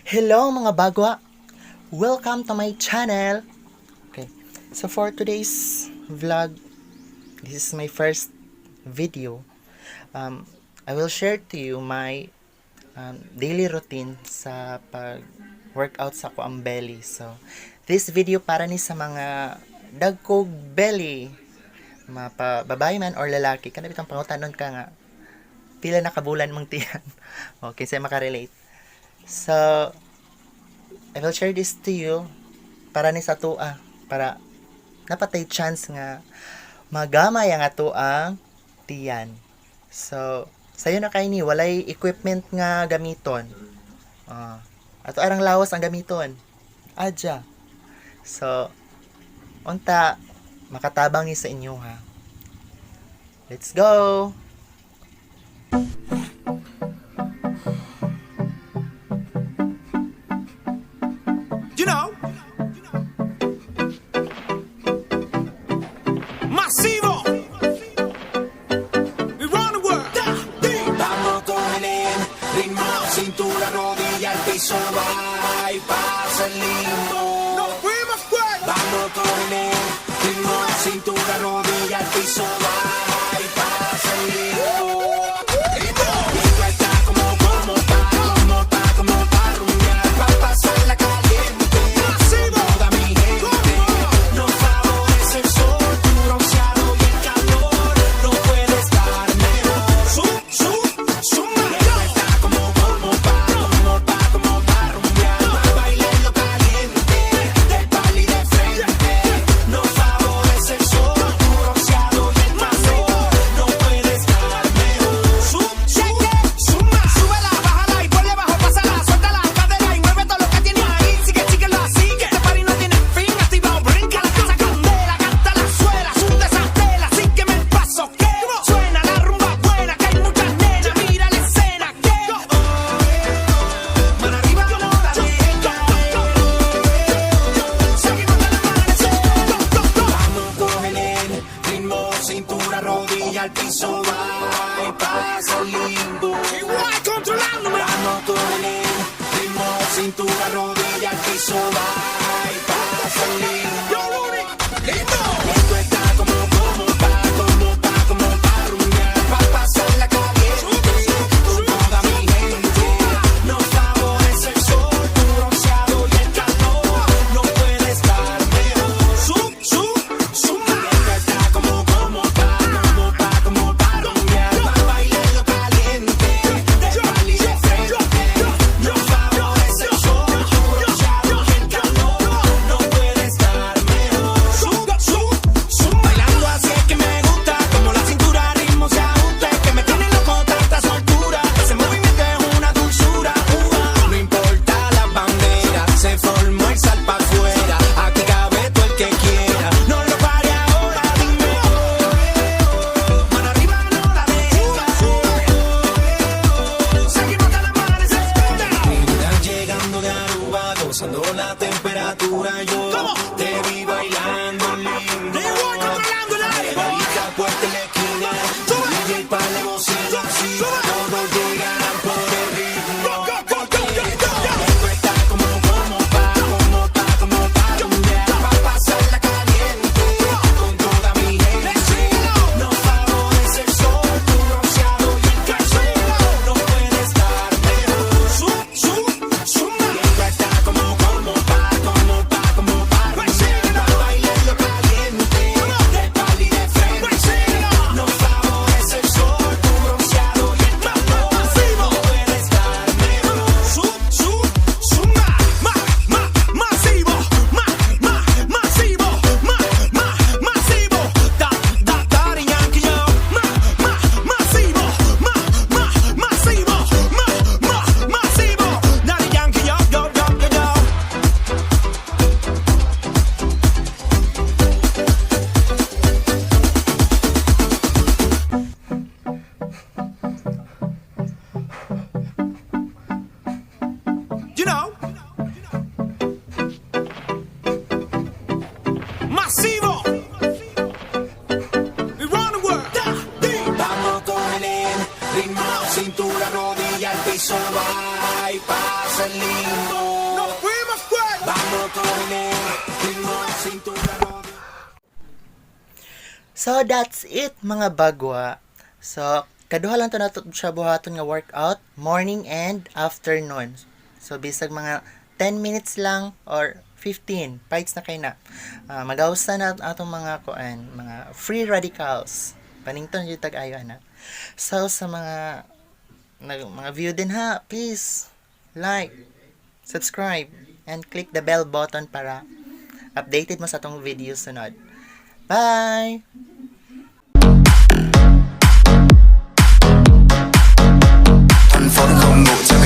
Hello, mga bagwa! Welcome to my channel! Okay, so for today's vlog, this is my first video. I will share to you my daily routine sa pag workout sa akoang belly. So, this video para ni sa mga dagkog belly, mapa babae man or lalaki, kana bitang pangutanon ka nga, pila na kabulan mong tiyan. Okay, sa makarelate. So, I will share this to you para ni sa atoa, para naa pa tay chance nga magamay ang atoang tiyan. So, sayo na kay ni walay equipment nga gamiton. Ato arang lawas ang gamiton. Adya. So, unta makatabang ni sa inyo ha. Let's go! You know. Masivo. We run the world. Vamos con el ritmo, cintura, rodilla al piso, va y pasa el limbo. Nos fuimos fuera. Vamos con el ritmo, cintura, rodilla al piso, va y pasa el limbo. Esto está como, como pa, como pa, como pa rumbear, pa pasarla caliente. Masivo. Toda mi gente nos favorece el sol, tu bronceado y el calor. No puede estar mejor. Su, su, suma. Esto está como, como pa, como pa, como pa rumbear, pa bailarlo caliente, del pali de frente. Nos favorece el sol, tu bronceado y el calor. No puede estar mejor. Su, su, suma. Súbela, bájala y ponle bajo, pásala, suelta la cadera y mueve todo lo que tiene ahí. Sigue, síguelo así, que este party no tiene fin. Activado, brinca la casa candela, gasta la suela, suda esa tela, sígueme el paso que suena la rumba buena, que hay muchas nenas, mira la escena que mano arriba, no la dejes caer. Seguimos hasta el amanecer. Vamos con el ritmo, cintura, rodilla al piso, va y pasa el limbo. Igual controlándome. Vamos con el ritmo, cintura, rodilla al piso, va y pasa el limbo. Yo, Rooney. Lindo. Esto está como, como pa, como pa, como pa rumbear, pa pasarla caliente con toda mi gente. Nos favorece el sol, tu bronceado y el calor. No puede estar mejor. Su, su, suma. Esto está como, como pa, como pa, como pa rumbear, pa bailarlo caliente, del pali de frente. Nos favorece el sol, tu bronceado y el calor. No puede estar mejor. Su, su, suma. Bailando así es que me gusta, como la cintura al ritmo se ajusta, es que me tiene loco tanta soltura, ese movimiento es una dulzura. No importa la bandera, se formó el sal pa' afuera, aquí cabe todo el que quiera, no lo pare ahora, dime. Mano arriba, no la dejes caer. Seguimos hasta el amanecer. Llegando de Aruba, gozando la temperatura, yo ¿Cómo? Te vi bailando lindo. Igual controlando el área. Pegadita puerta en la esquina, Sube. DJ pa' la bocina, sí, Sube. Todos llegarán por el ritmo. Go, go, go, go, go, go. Esto está como, como pa, como pa, como pa rumbear, pa pasarla caliente con toda mi gente. Nos favorece el sol, tu bronceado y el calor. No puede estar mejor. Su, su, suma. Esto está como, como pa, como pa, como Loco, meneo, ritmo, cintura, rodeo. So that's it, mga bagwa. So kaduha lang to nato siya buhaton nga workout, morning and afternoon. So bisag mga 10 minutes lang or 15, fights na kay na. Magawas na atong mga kuan, mga free radicals. Panington jud tag ayo ana. So sa mga nag, mga view din ha, please like, subscribe and click the bell button para updated mo sa atong video sunod. Bye! Thành phố không ngủ.